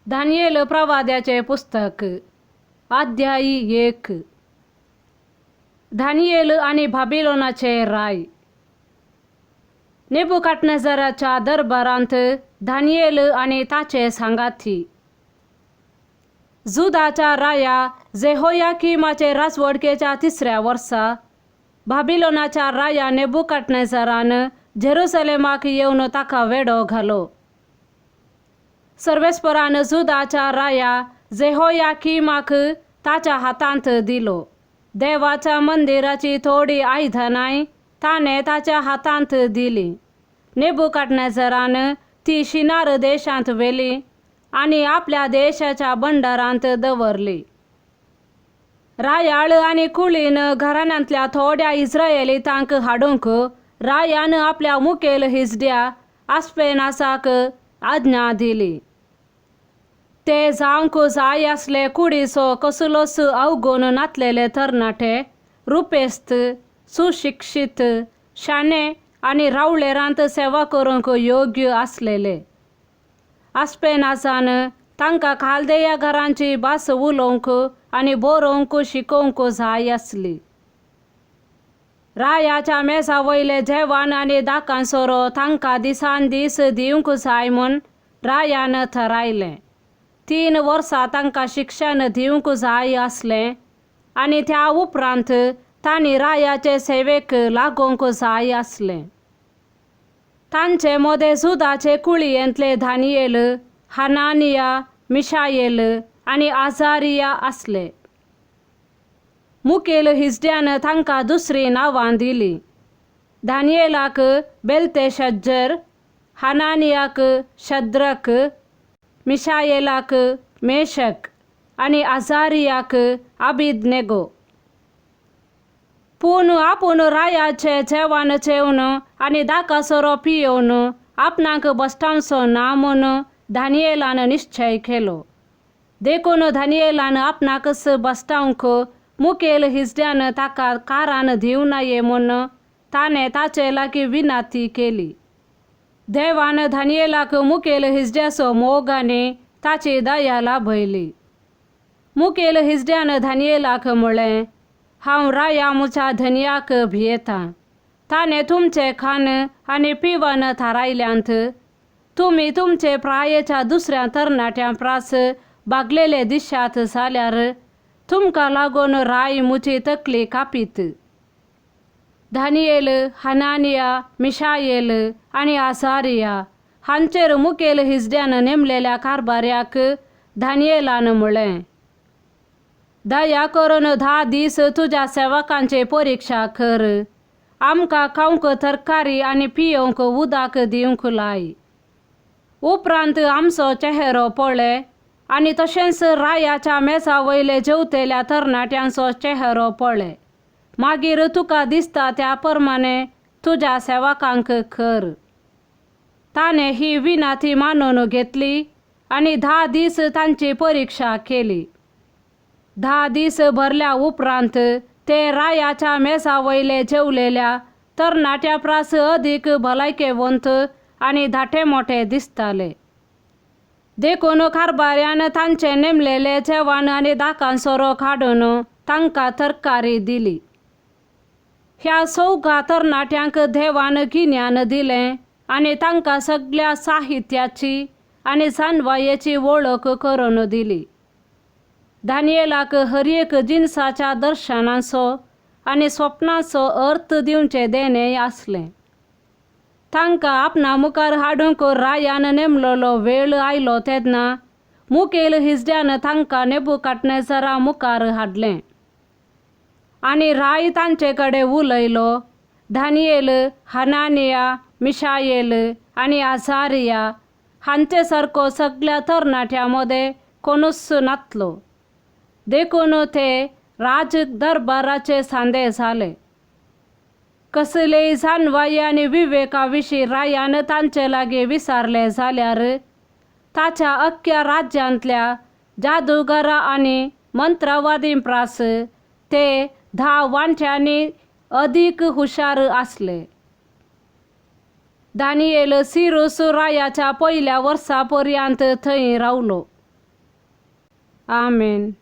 दानियेल प्रवाद्याचें पुस्तक, अध्यायी 1. दानियेल आनी बाबिलोनाचे राय. नेबुकाडनेझराच्या दरबारांत दानियेल आनी ताचे सांगाती. जुदाच्या राया जेहोयाकीमाचे राजवडकेच्या तिसऱ्या वर्सा बाबिलोनाच्या राया नेबुकाडनेझरान जेरुसलेमाक येवन ताका वेडो घालो. सर्वेस्परान जुदाच्या राया जेहोयाकीमाक ताच्या हातांत दिलो. देवाच्या मंदिराची थोडी आयदनांय ताणें ताच्या हातांत दिली. नेबुकाडनेझरान ती शिनार देशांत व्हेली आनी आपल्या देशाच्या भंडारांत दवरली. रायाळ आनी कुळीन घराण्यांतल्या थोड्या इस्रायलितांक हाडूंक रायान आपल्या मुखेल हिजड्या आस्पेनासाक आज्ञा दिली. ते जावंक जाय आसले कुडीचो कसलोच अवगुण नातलेले तरणाटे, रुपेस्त, सुशिक्षीत, शाणे आनी रावळेरांत सेवा करूंक योग्य आसलेले. आस्पेनासान तांकां खालदेया घरांची भास उलोवंक आनी बरोवंक शिकोवंक जाय आसली. रायाच्या मेजा वयले जेवण आनी दाकां सोरो तांकां दिसान दीस दिवंक जाय म्हूण रायान थारायलें. 3 वर्सां तांकां शिक्षण दिवंक जाय आसलें आनी त्या उपरांत तांणी रायाचे सेवेक लागूंक जाय आसलें. तांचे मदें जुदाचे कुळयेंतले दानियेल, हनानिया, मिशायेल आनी आजारिया आसले. मुखेल हिजड्यान तांकां दुसरीं नांवां दिलीं. दानियेलाक बेल्तेशज्जर, हनानियाक शद्रक, मिशायेलाक मेशक आनी आजारियाक अबिदनेगो. पूण आपूण रायाचे जेवण जेवन आनी दाका सोरो पियोवन आपणाक बसटावचो ना म्हूण दानियेलान निश्चय केलो. देखून दानियेलान आपणाकच बसटावंक मुखेल हिजड्यान ताका कारान दिवं नये म्हूण ताणें ताचे लागीं विनंती केली. देवान दानियेलाक मुखेल हिजड्याचो मोग आनी ताची दया लाभयली. मुखेल हिजड्यान दानियेलाक म्हळें, हांव राया म्हज्या धनयाक भियेतां. ताणें तुमचें खाण आनी पिवन थारायल्यांत. तुमी तुमचे प्रायेच्या दुसऱ्या तरणाट्यां प्रास बागलेले दिशात जाल्यार तुमकां लागून राय म्हजी तकली कापीत. दानियेल, हनानिया, मिशायेल आनी आजारिया हांचेर मुखेल हिजड्यान नेमलेल्या कारभाऱ्याक दानियेलान म्हळें, दया करून 10 दीस तुज्या सेवकांची परिक्षा कर. आमकां खावंक तरकारी आनी पियोवंक उदक दिवंक लाय. उपरांत आमचो चेहरो पळय आनी तशेंच रायाच्या मेजा वयले जेवतल्या तरणाट्यांचो चेहरो पळय. मागीर तुका दिसता त्या प्रमाणे तुज्या सेवकांक कर. ताणें ही विनंती मानून घेतली आनी 10 दीस तांची परिक्षा केली. 10 दीस भरल्या उपरांत ते रायाच्या मेजा वयले जेवलेल्या तरणाट्या प्रास अदीक भलायकेवंत आनी धाटे मोटे दिसताले. देखून कारभाऱ्यान तांचे नेमलेले जेवण आनी दाकां सोरो काडून तांकां तरकारी दिली. ह्या चौगा तरणाट्यांक देवान गिन्यान दिलें आनी तांकां सगळ्या साहित्याची आनी जाणवायेची वळख करून दिली. दानियेलाक हर एक जिनसाच्या दर्शनाचो आनी स्वप्नाचो अर्थ दिवचें देणें आसलें. तांकां आपणा मुखार हाडूंक रायान नेमलेलो वेळ आयलो तेन्ना मुखेल हिजड्यान तांकां नेबुकाडनेझरा मुखार हाडलें आनी राय तांचे कडेन उलयलो. दानियेल, हनानिया, मिशायेल आनी आजारिया हांचे सारको सगळ्या तरणाट्यां मदें कोणूच नातलो. देखून ते राज दरबाराचे सांदे जाले. कसलेय जाणवाय आनी विवेका विशीं रायान तांचे लागीं विचारलें जाल्यार ताच्या अख्ख्या राज्यांतल्या जादुगरां आनी मंत्रवादीं प्रास ते 10 वांट्यांनी अदीक हुशार आसले. दानियेल सिरूस रायाच्या पयल्या वर्सा पर्यंत थंय रावलो. आमेन.